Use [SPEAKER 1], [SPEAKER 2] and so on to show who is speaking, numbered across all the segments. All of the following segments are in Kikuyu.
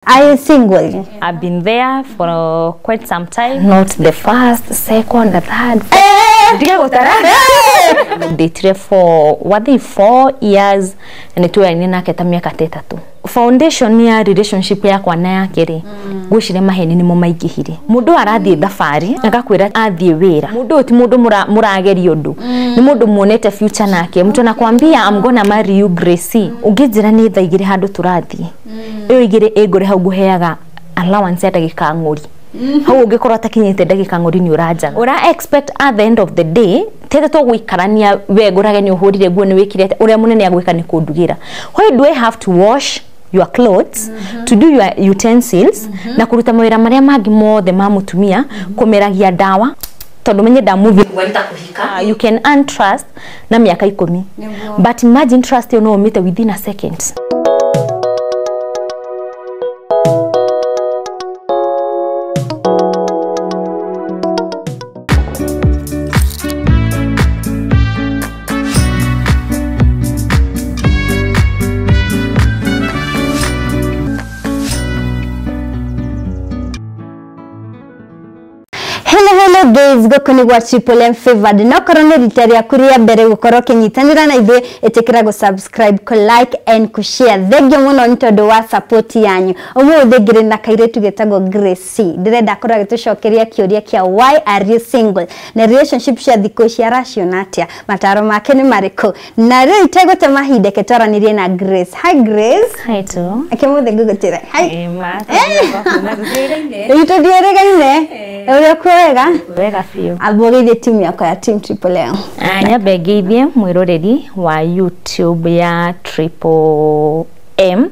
[SPEAKER 1] Are you single?
[SPEAKER 2] I've been there for quite some time. Not the first, second, the third. Dated for what they 4 years and 2 nake ta miaka 3. Foundation ya relationship yakwa na yake ri gwicire maheni nimo maingihire. Mundu arathie thabari agakwira athie wira. Mundu ti mundu murageria undu. Ni mundu muonete future nake. Mtu anakuambia I'm gonna marry you Gracie. Unginjira ni thaa igiri handu turathie. Iyo igiri ingure hau nguheaga allowance ya ndagika ng'uri. Hau ungikorwo atakinyite ndagika ng'uri ni uranjaga. Ura expect at the end of the day tete to guikarania we ngurage ni uhurire nguo ni wikire uria munene agwika ni kundugira. Why do I have to wash your clothes, to do your utensils, na kuruta mawira maria mangi mothe ma mutumia, kumeragia dawa tondu menye ndamuthi kuhika. You can earn trust na miaka 10, but imagine trust you no umite within a second.
[SPEAKER 1] Guys, gũkũ nĩ gwa Triple M Favored. No korwo nĩ rita rĩaku rĩa mbere gũkorwo ũkĩnyitanĩra na ithuĩ, ĩtĩkĩra gũ subscribe, kũ like and kũ share. Thengiũ mũno nĩ tondũ wa support yanyu. Ũmũthĩ ngĩrĩ na kairĩtu getagwo Gracie. Ndĩrenda akorwo agĩtũcokeria kĩũria kĩa why are you single? Na relationship cia thikũ ici araciona atĩa? Mataro make nĩ marĩkũ? Na rĩu itegũte mahinda ke twaranĩrie na Grace. Hi Grace.
[SPEAKER 2] Hi tu.
[SPEAKER 1] Akĩmũthĩ ngũgũtĩra. Hi. Tũthiĩrĩgaine. Ũrĩa kwega?
[SPEAKER 2] Wega biũ.
[SPEAKER 1] Ambũgĩithie timu yakwa ya Team Triple M.
[SPEAKER 2] Nyambe ngeithie mwĩroreri wa YouTube ya Triple M.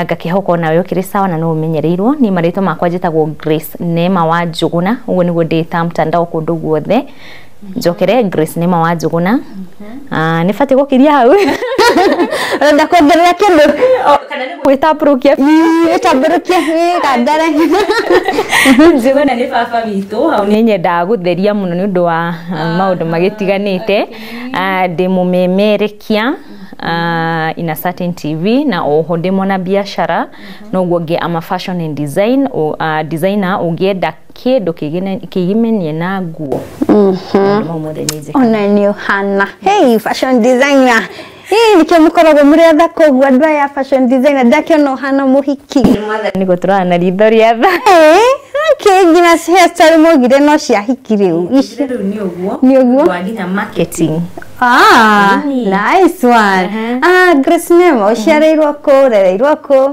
[SPEAKER 2] Ngakĩhoka onawe ũkĩrĩ sawa na no ũmenyereirwo. Niĩ marĩtwa makwa njĩtagwo Grace Neema wa Njũgũna, ũguo nĩguo ndĩta mtandao kũndũ guothe. Njokere Grace Neema wa Njũgũna. Nĩ batiĩ gũkiria hau.
[SPEAKER 1] Ũrenda kuongerera kĩndũ?
[SPEAKER 2] Kana nĩ gwĩtambũrũkia?
[SPEAKER 1] Gwĩtambũrũkia, gandare.
[SPEAKER 2] Njũgũna nĩ baba witũ, hau nĩ nyendaga gũtheria mũno nĩ ũndũ wa maũndũ magĩtiganĩte. Ndĩ mũmemerekia in a certain TV na oho ndĩ mwana biashara, noguo ngĩ ama fashion and design designer ũngĩenda kĩndũ kĩgimenie na nguo.
[SPEAKER 1] Ona nĩ ũhana. Hey, fashion designer. Hii nikio mũkoragwo mũrĩ athaka ũguo andũ aya fashion designer ndakĩona ũhana mũhiki.
[SPEAKER 2] Nĩ gũtũrana na ritho rĩa tha.
[SPEAKER 1] Okay, nginya hairstyle maugire no cia hiki rĩu.
[SPEAKER 2] Ici rĩu nĩ ũguo.
[SPEAKER 1] Nĩ ũguo.
[SPEAKER 2] Wa nginya marketing.
[SPEAKER 1] Nice one. Grace Neema, ũciarĩirwo kũ, ũrereirwo kũ?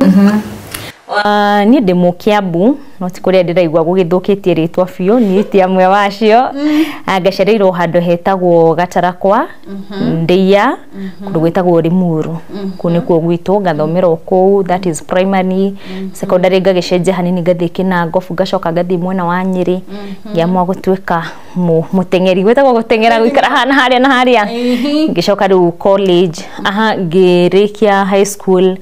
[SPEAKER 2] Niĩ ndĩ Mũkĩambu, no ti kũrĩa ndĩraigua gũgĩthũkĩtie rĩtwa biũ, niĩ ti amwe wacio. Ngaciarĩirwo handũ hetagwo Gatarakwa, Ndeiya, kũndũ gwĩtagwo Limuru. Kũu nĩkuo gwitũ, ngathomera o kũu, that is primary, secondary ngagĩcenjia hanini ngathiĩ Kĩnangobu, ngacoka ngathiĩ mwena wa Nyĩrĩ, ngĩamua gũtuĩka mũteng'eri, gwĩtagwo gũteng'era gũikara hana harĩa na harĩa. Ngĩcoka rĩu college, ngĩrĩkia high school,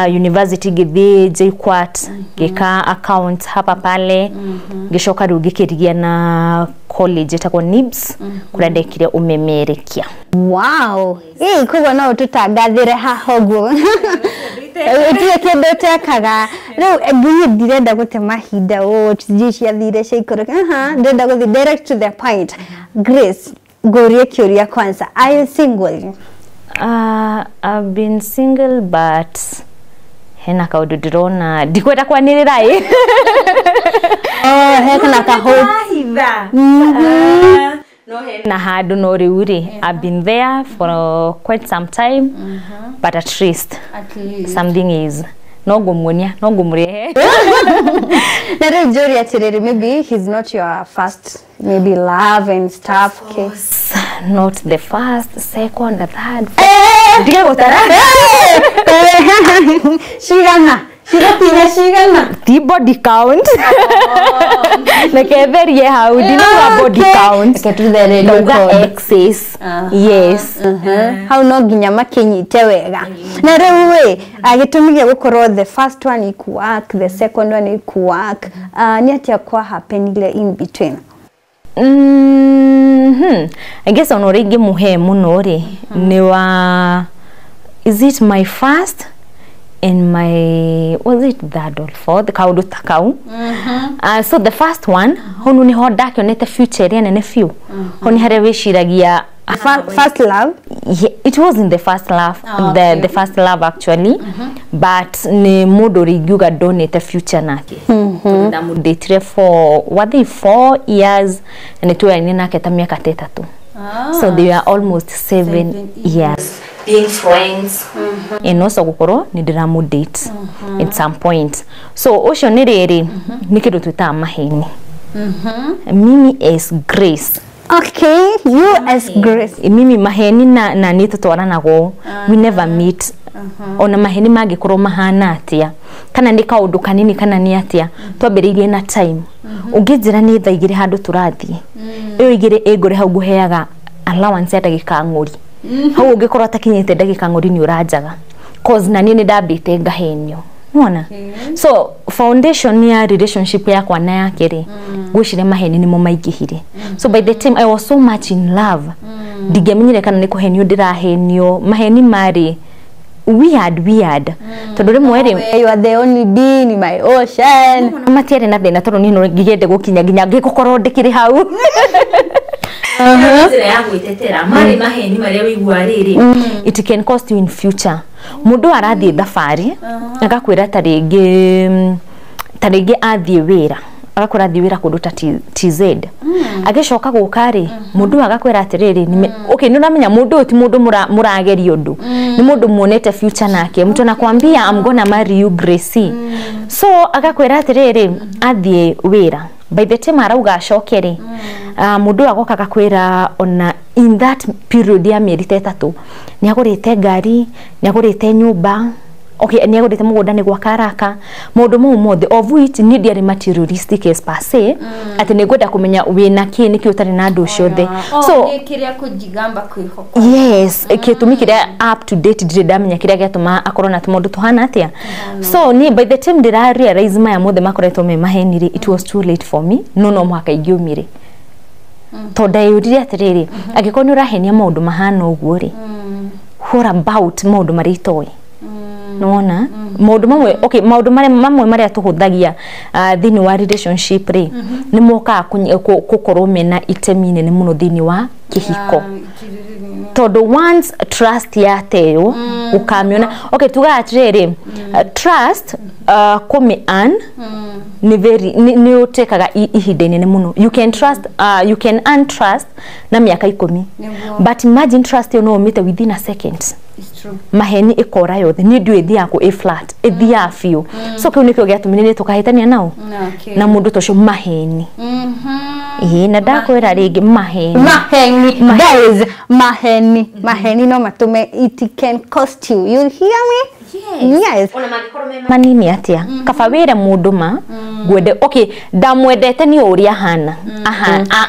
[SPEAKER 2] university ngĩthiĩ JKUAT, ngĩka account hapa pale, ngĩcoka rĩu ngĩkĩrigia na college ĩtagwo NIBS, kũrĩa ndekire ũmemerekia.
[SPEAKER 1] Wow! Koguo no ũtũtangathĩre haha ũguo. Gũtirĩ kĩndũ ũtekaga. Rĩu niĩ ndirenda gũte mahinda ũũ sijui ciathire ciaikũrũka. Ndĩrenda gũthiĩ direct to the point. Grace, ngũrie kĩũria kwanza. Are you single?
[SPEAKER 2] I've been single but hena kaũndũ ndĩrona ndikwenda kwanĩrĩra ĩ.
[SPEAKER 1] Hena ka hope.
[SPEAKER 2] No hena handũ no rĩu rĩ, I've been there for quite some time, but at least something is no ngũmuonia, no ngũmũrehe.
[SPEAKER 1] Na rĩu njũrie atĩrĩrĩ, maybe he's not your first maybe love and stuff. Okay.
[SPEAKER 2] Not the first, second, the third. Ndiga gũtara.
[SPEAKER 1] Cigana. Cigakinya cigana.
[SPEAKER 2] Ti body count. Reke therie hau, ndinauga body count.
[SPEAKER 1] Reke tũthererie
[SPEAKER 2] Ndauga exes. Yes.
[SPEAKER 1] Hau no nginya makĩnyite wega. Na rĩu ĩ, gĩtũmi gĩa gũkorwo the first one ikuwork, the second one ikuwork, nĩ atĩa kwa happenile in between?
[SPEAKER 2] I guess ona ũrĩa ingĩmũhe mũno rĩ, nĩ wa is it my first? in my, was it third or fourth, kaundu ta kau. So the first one, honu niho ndakionete future ĩrĩa nene biũ. Ho nĩ harĩa wĩciragia
[SPEAKER 1] first love.
[SPEAKER 2] Yeah, it wasn't the first love.
[SPEAKER 1] Oh,
[SPEAKER 2] the
[SPEAKER 1] okay.
[SPEAKER 2] The first love actually. But ni mundu ringiuga ndonete future nake. Tondu ndamũndĩtire for what, 4 years, na nĩtũyaine nake ta mĩaka ta 3. So they were almost 7 years being friends. And also gukorwo ni ndiramũdate at some point. So ucio nĩ rĩrĩ nĩ kĩndũ twĩtaga maheni. Mimi as Grace.
[SPEAKER 1] Okay, you as Grace.
[SPEAKER 2] Mimi maheni na niĩ tũtwaranago, we never meet. Ona maheni mangĩkorwo mahana atĩa, kana nĩ kaũndũ kanini kana nĩ atĩa, twambĩrĩirie na time. Ũngĩnjĩra nĩ thaa 2 handũ tũrathiĩ, ĩyo 2 ĩngũre hau ngũheaga allowance ya ndagĩka ng'ũri. Hau ũngĩkorwo atakinyĩte ndagĩka ng'ũri nĩ ũranjaga, cause na niĩ nĩ ndambĩte ngahenio. Nĩwona? So foundation ya relationship yakwa na yake rĩ, ngwĩciria maheni nĩmo maingĩhire. So by the time I was so much in love, ndingĩamenyire kana nĩ kũhenio ndĩrahenio. Maheni marĩ weird. Tondũ rĩmwe rĩ,
[SPEAKER 1] You are the only being in my ocean.
[SPEAKER 2] Matiarĩ na thĩna tondũ niĩ no ngĩende gũkinya nginya ngĩgũkorwo ndĩkĩrĩ hau. Njĩra ya gwĩtetera marĩ maheni marĩa wĩigua rĩrĩ, it can cost you in future. Mũndũ arathiĩ thabarĩ agakwĩra ta rĩngĩ athiĩ wĩra, agakwĩra athiĩ wĩra kũndũ ta TZ. Agĩcoka gũka rĩ, mũndũ agakwĩra atĩrĩrĩ, okay, nĩ ũramenya mũndũ ũyũ ti mũndũ mũrageria ũndũ, nĩ mũndũ muonete future nake. Mtu anakwambia I'm gonna marry you Gracie. So agakwĩra atĩrĩrĩ, athiĩ wĩra, by the time arauga acoke rĩ, mũndũ agoka agakwĩra ona in that period ya mĩeri ta 3 nĩ agũrĩte ngari, nĩ agũrĩte nyũmba, okay, nĩ agũrĩte mũgũnda, nĩ gwaka araka, maũndũ mau mothe, of which niĩ ndiarĩ materialistic as per se, atĩ nĩ ngwenda kũmenya wĩna kĩ, nĩkĩ ũtarĩ na andũ ũcio othe.
[SPEAKER 1] So kĩrĩa kũjigamba kwĩhoka.
[SPEAKER 2] Yes, gĩtũmi kĩrĩa up to date ndirĩ ndamenya kĩrĩa gĩatũma akorwo na tũmaũndũ tũhana atĩa. So niĩ by the time ndĩra realize maya mothe makoretwo me maheni rĩ, it was too late for me. No mũhaka ingĩumire. Tondũ ndeyũririe atĩrĩrĩ, angĩkorwo nĩ ũrahenia maũndũ mahana ũguo rĩ, what about maũndũ marĩa itoĩ? Nĩwona? Maũndũ mamwe, okay, maũndũ marĩa mamwe marĩa tũhũthagia thĩinĩ wa relationship rĩ, nĩ mokaga gũkorwo mena itemi nene mũno thĩinĩ wa kĩhiko. Tondũ once trust yateo, ũkamĩona, okay, tugaga atĩrĩrĩ, trust kũmĩ earn nĩ very nĩ ũtekaga ihinda inene mũno. You can trust, you can earn trust na mĩaka 10. But imagine trust ĩyo no ũmĩte within a second.
[SPEAKER 1] It's true.
[SPEAKER 2] Maheni ĩkora yothe, niĩ ndiũĩ ĩthiaga kũ, ĩ flat, ĩthiaga biũ. So kĩu nĩkĩo gĩatũmire nĩ tũkahĩtania nao na mũndũ ta ũcio maheni. Ĩĩ, na ndakwĩra rĩngĩ maheni.
[SPEAKER 1] Maheni, guys, maheni, maheni no matũme, it can cost you. You hear me? Yes.
[SPEAKER 2] Manini atĩa, kaba wĩre mũndũ ma ngwende, okay, ndamwendete nĩ ũrĩa ahana.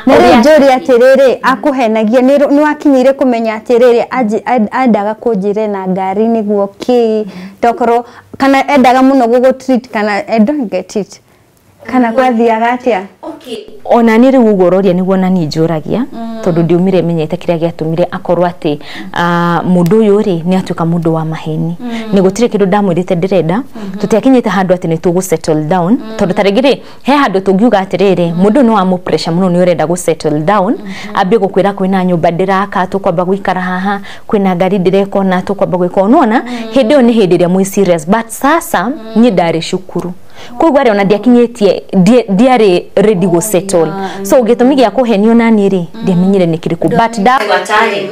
[SPEAKER 1] Na rĩu njũrie atĩrĩrĩ, akũhenagia nĩ wakinyire kũmenya atĩrĩrĩ, endaga kũnjĩre na ngari nĩguo kĩ, tokorwo kana endaga mũno gũgũ treat, kana I don't get it, kana kwathiaga atĩa?
[SPEAKER 2] Okay, ona niĩ rĩu ũguo ũroria nĩguo ona niĩ njũragia, tondũ ndiumire menyete kĩrĩa gĩatũmire akorwo atĩ mũndũ ũyũ rĩ nĩ atuĩka mũndũ wa maheni. Nĩ gũtirĩ kĩndũ ndamwĩrĩte ndĩrenda, tũtiakinyĩte handũ atĩ nĩ tũgũ settle down, tondũ ta rĩngĩ rĩ he handũ tũngiuga atĩrĩrĩ, mũndũ nĩ wamũ pressure mũno nĩ ũrenda gũ settle down, ambie gũkwĩra kwĩna nyũmba ndĩraka, tũkwamba gũikara haha, kwĩna ngari ndĩreka ona, tũkwamba gwĩka ũũ. Nĩwona hĩndĩ ĩyo nĩ hĩndĩ ĩrĩa mwĩ serious, but sasa niĩ ndarĩ cukuru, koguo arĩ ona ndiakinyĩtie, ndiarĩ ready gũ settle. So gĩtũmi gĩa kũhenio nani rĩ, ndiamenyire nĩ kĩrĩkũ, but ndabuatarĩ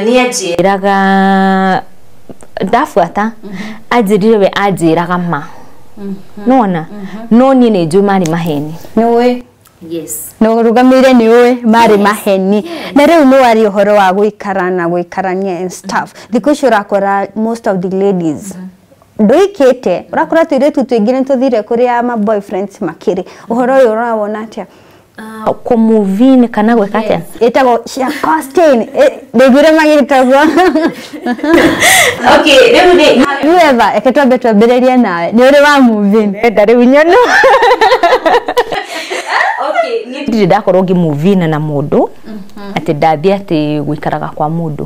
[SPEAKER 2] nĩ anjĩraga ndabuata, anjĩrire we anjĩraga ma nona, no niĩ nĩ njũĩ marĩ maheni.
[SPEAKER 1] Nĩũĩ?
[SPEAKER 2] Yes.
[SPEAKER 1] Na ũrũgamĩire nĩ ũĩ marĩ maheni. Na rĩu nĩ waria ũhoro wa gũikara na gũikarania and stuff. Thikũ ici ũrakora most of the ladies ndũikĩte, ũrakora tũirĩtu tũingĩ nĩ tũthire kũrĩa ma boyfriends makĩrĩ. Ũhoro ũyũ ũrawona atĩa?
[SPEAKER 2] Kũmove in kana gwĩka atĩa?
[SPEAKER 1] Ĩtagwo cia costing, ndaiguire magĩta ũguo.
[SPEAKER 2] Okay, rĩu nĩ
[SPEAKER 1] Whoever, reke twambe twambĩrĩrie nawe, nĩ ũrĩ wa move in?
[SPEAKER 2] Enda rĩu nyono. Okay, niĩ ndirĩ ndakorwo ngĩ move in na mũndũ. Atĩ ndathiĩ atĩ gũikaraga kwa mũndũ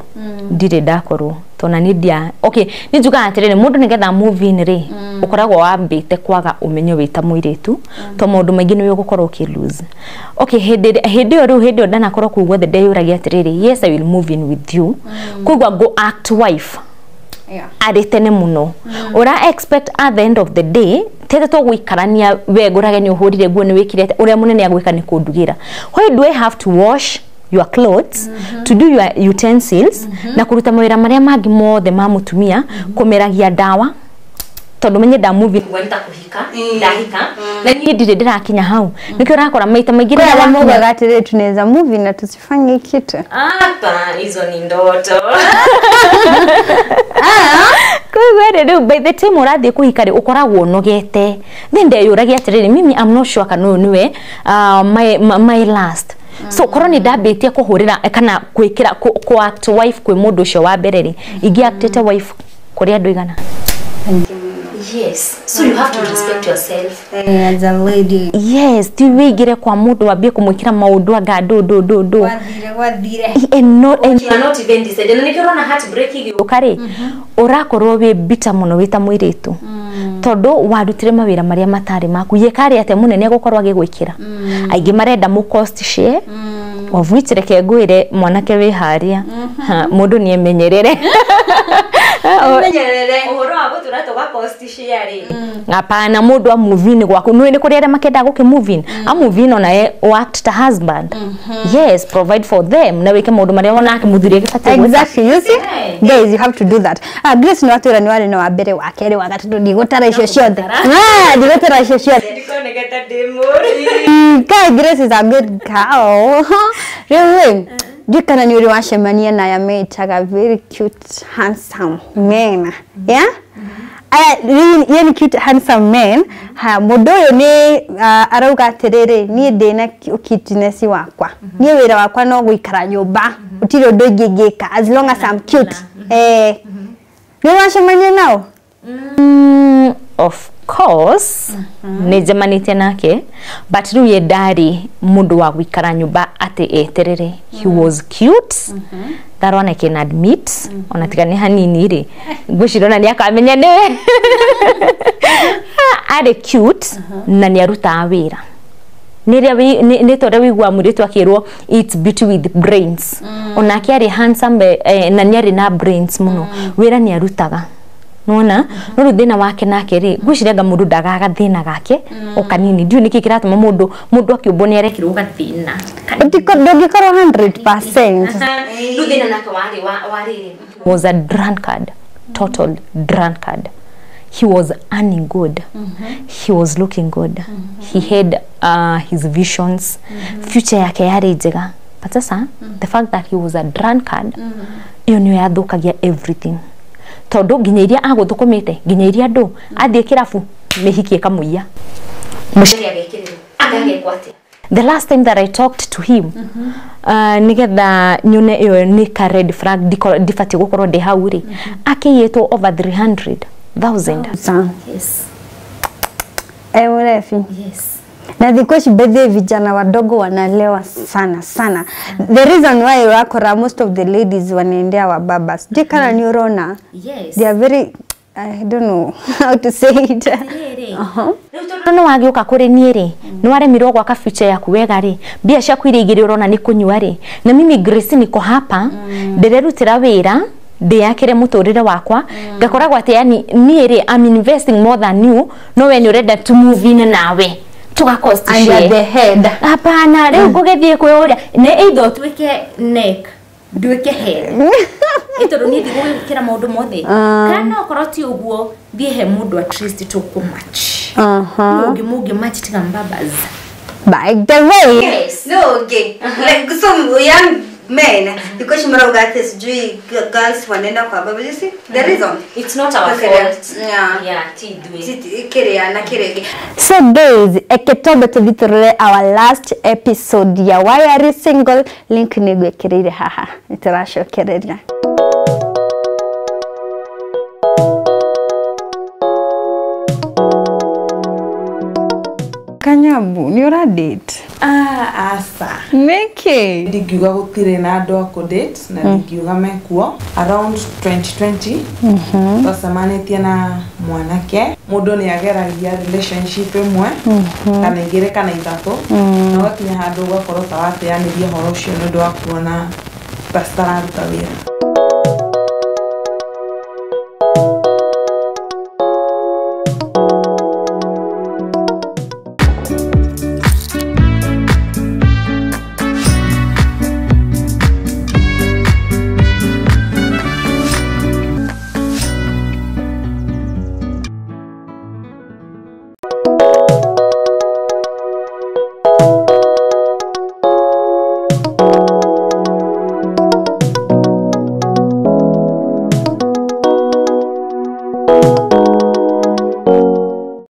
[SPEAKER 2] ndirĩ ndakorwo tona nĩ ndia okay nĩ njugaga atĩrĩrĩ mũndũ nĩgetha move in rĩ ũkoragwo wambĩte kwaga ũmenyo wĩ ta mũirĩtu to maũndũ maingĩ nĩ ũgũkorwo ũkĩ lose. Okay, hĩndĩ ĩyo rĩu hĩndĩ ĩyo ndanakorwo kũu guothe ndeyũragia atĩrĩrĩ, yes, I will move in with you, koguo go act wife arĩ tene mũno. Ũra expect at the end of the day tete tũgũikarania we ngũrage nĩ ũhũrire nguo nĩ wĩkire atĩa, ũrĩa mũnene agwĩka nĩ kũndugĩra. Why do I have to wash your clothes, to do your utensils, na kũruta mawĩra marĩa mangĩ mothe ma mũtumia, kũmeragia ndawa tondũ menye nda move in kũhika ndahika na niĩ ndirĩ ndĩrakinya hau nĩkĩo ũrakora maita maingĩ
[SPEAKER 1] Kwa
[SPEAKER 2] rĩrĩa
[SPEAKER 1] arĩa
[SPEAKER 2] wakinya-
[SPEAKER 1] maugaga atĩrĩrĩ tunaweza move na tusifanye kitu.
[SPEAKER 2] Hapa hizo ni ndoto. Koguo rĩ rĩu by the time ũrathiĩ kũhika rĩ ũkoragwo ũnogete. Then ndeyũragia atĩrĩrĩ, mimi I'm not sure kana ũyũ nĩwe my last. So korwo nĩ ndambĩtie kũhũrĩra kana gwĩkĩra kũ act wife kwĩ mũndũ ũcio wa mbere rĩ, ingĩ actĩte wife kũrĩ andũ igana. Yes, so you have to respect yourself.
[SPEAKER 1] As a lady.
[SPEAKER 2] Yes, ti wĩingĩre kwa mũndũ wambie kũmwĩkĩra maũndũ anga ndũ ndũ ndũ ndũ.
[SPEAKER 1] Wathire wathire.
[SPEAKER 2] And not and you are not even decided. Na nĩkĩo ũrona heartbreak ĩgĩũka rĩ, ũrakorwo wĩ bitter mũno wĩ ta mũirĩtu tondũ warutire mawĩra marĩa matarĩ maku. Ye karĩ atĩa mũnene egũkorwo agĩgwĩkĩra. Aingĩ marenda mũ cost share, of which reke ngwĩre mwanake wĩ harĩa, mũndũ nĩ emenyerere.
[SPEAKER 1] Menyerere.
[SPEAKER 2] Ũhoro wa gũtura tũga cost share rĩ, hapana. Mũndũ a move in gwaku nĩ nĩ kũrĩ arĩa makenda gũkĩ move in, a move in ona ye act ta husband. Yes, provide for them na wĩke maũndũ marĩa wona mũthuri agĩbatiĩ gwĩka.
[SPEAKER 1] Exactly. You see? Guys, you have to do that. Grace nĩ watwĩra nĩ warĩ na wa mbere wa kerĩ wa gatatũ ndigũtara icio ciothe. Ndigũtara icio ciothe.
[SPEAKER 2] Ndikoneka ndĩ mũru.
[SPEAKER 1] Kai Grace is a good girl. Rĩu rĩ, ndiũĩ kana nĩ ũrĩ wacemania na aya metaga very cute handsome men. Yeah? Aya ye ni cute handsome men. Haya mũndũ ũyũ nĩ arauga atĩrĩrĩ, niĩ ndĩna cuteness wakwa. Niĩ wĩra wakwa no gũikara nyũmba. Gũtirĩ ũndũ ingĩ ingĩka as long as I'm cute. Nĩ wacemania nao?
[SPEAKER 2] Of course nĩ njemanĩtie nake, but rĩu ye ndarĩ mũndũ wa gũikara nyũmba atĩ eterere. He was cute, that one I can admit. Ona tiga nĩ hanini rĩ, ngwĩciria ona nĩ akamenya nĩwe arĩ cute na nĩ arutaga wĩra. Nĩ ta ũrĩa wĩiguaga mũirĩtu akĩrwo it's beauty with brains. Onake arĩ handsome na nĩ arĩ na brains mũno, wĩra nĩ arutaga nona. No rĩu thĩna wake nake rĩ, ngwĩciria anga mũndũ ndagaga gathĩna gake o kanini. Ndiũĩ nĩkĩ kĩratũma mũndũ akĩũmbwo nĩ arekĩrwo gathĩna.
[SPEAKER 1] Ndũngĩkorwo 100%.
[SPEAKER 2] Rĩu thĩna nake warĩ warĩ was a drunkard, total drunkard. He was earning good, he was looking good, he had his visions, future yake yarĩ njega, but sasa the fact that he was a drunkard, ĩyo nĩyo yathũkagia everything, tondũ nginya iria agũthũkũmĩte, nginya iria andũ athiĩ kĩrabu mĩhiki ĩkamũiya. The last time that I talked to him, nigetha nyone ĩyo nĩ ka red flag ndibatiĩ gũkorwo ndĩ hau rĩ, akĩiyĩtwo over 300,000.
[SPEAKER 1] Sawa.
[SPEAKER 2] Yes.
[SPEAKER 1] Mrefi.
[SPEAKER 2] Yes.
[SPEAKER 1] Na thikũ ici bethe vijana wadogo wanalewa sana sana. The reason why wakora most of the ladies wanaendea wa baba. Sijui kana ni urona.
[SPEAKER 2] Yes.
[SPEAKER 1] They are very, I don't know how to say it.
[SPEAKER 2] Rĩu tondũ nĩ wagĩũka kũrĩ niĩ rĩ, nĩ waremirwo gwaka future yaku wega rĩ, mbia ciaku iria igĩrĩ ũrona nĩ kũnyua rĩ, na mimi Grace niko hapa ndĩrerutĩra wĩra ndĩyakĩre mũtũrĩre wakwa, ngakoragwo atĩ yani niĩ rĩ, I'm investing more than you, no we nĩ ũrenda to move in nawe tũga cost
[SPEAKER 1] And you are
[SPEAKER 2] share.
[SPEAKER 1] the head.
[SPEAKER 2] Hapana, rĩu ngũgĩthiĩ kwĩ ũrĩa nĩ either ũtuĩke neck nduĩke head, ĩ tondũ niĩ ndigũgĩkĩra maũndũ mothe, kana okorwo ti ũguo thiĩ he mũndũ at least tũkũmatch. Mũngĩ mũngĩ match tiga mbabas.
[SPEAKER 1] By the way,
[SPEAKER 2] Yes.
[SPEAKER 3] No, okay. Like some young men, because mara ati sijui girls wanaenda kwa baba. You see the reason?
[SPEAKER 2] It's not our
[SPEAKER 3] Okay.
[SPEAKER 2] fault.
[SPEAKER 3] Yeah.
[SPEAKER 2] Yeah, ti ithuĩ.
[SPEAKER 3] Kiria na kiregi.
[SPEAKER 1] So guys, eketombe tũthitũrũre our last episode ya Why Are You Single, link nĩ ngwĩkĩrĩire haha, nĩtũracokereria.
[SPEAKER 4] Kanyabu, nĩ ũra date?
[SPEAKER 5] Ah, aca.
[SPEAKER 4] Nĩkĩ?
[SPEAKER 5] Ndingiuga gũtirĩ na andũ a kũ-date na ndingiuga mekuo. Around 2020 twacemanĩtie na mwanake. Mũndũ nĩ ageragia relationship ĩmwe kana igĩrĩ kana ithatũ, na ũgakinya handũ ũgakorwo ta wateanĩria ũhoro ũcio nĩ ũndũ wa kuona ta citararuta wĩra.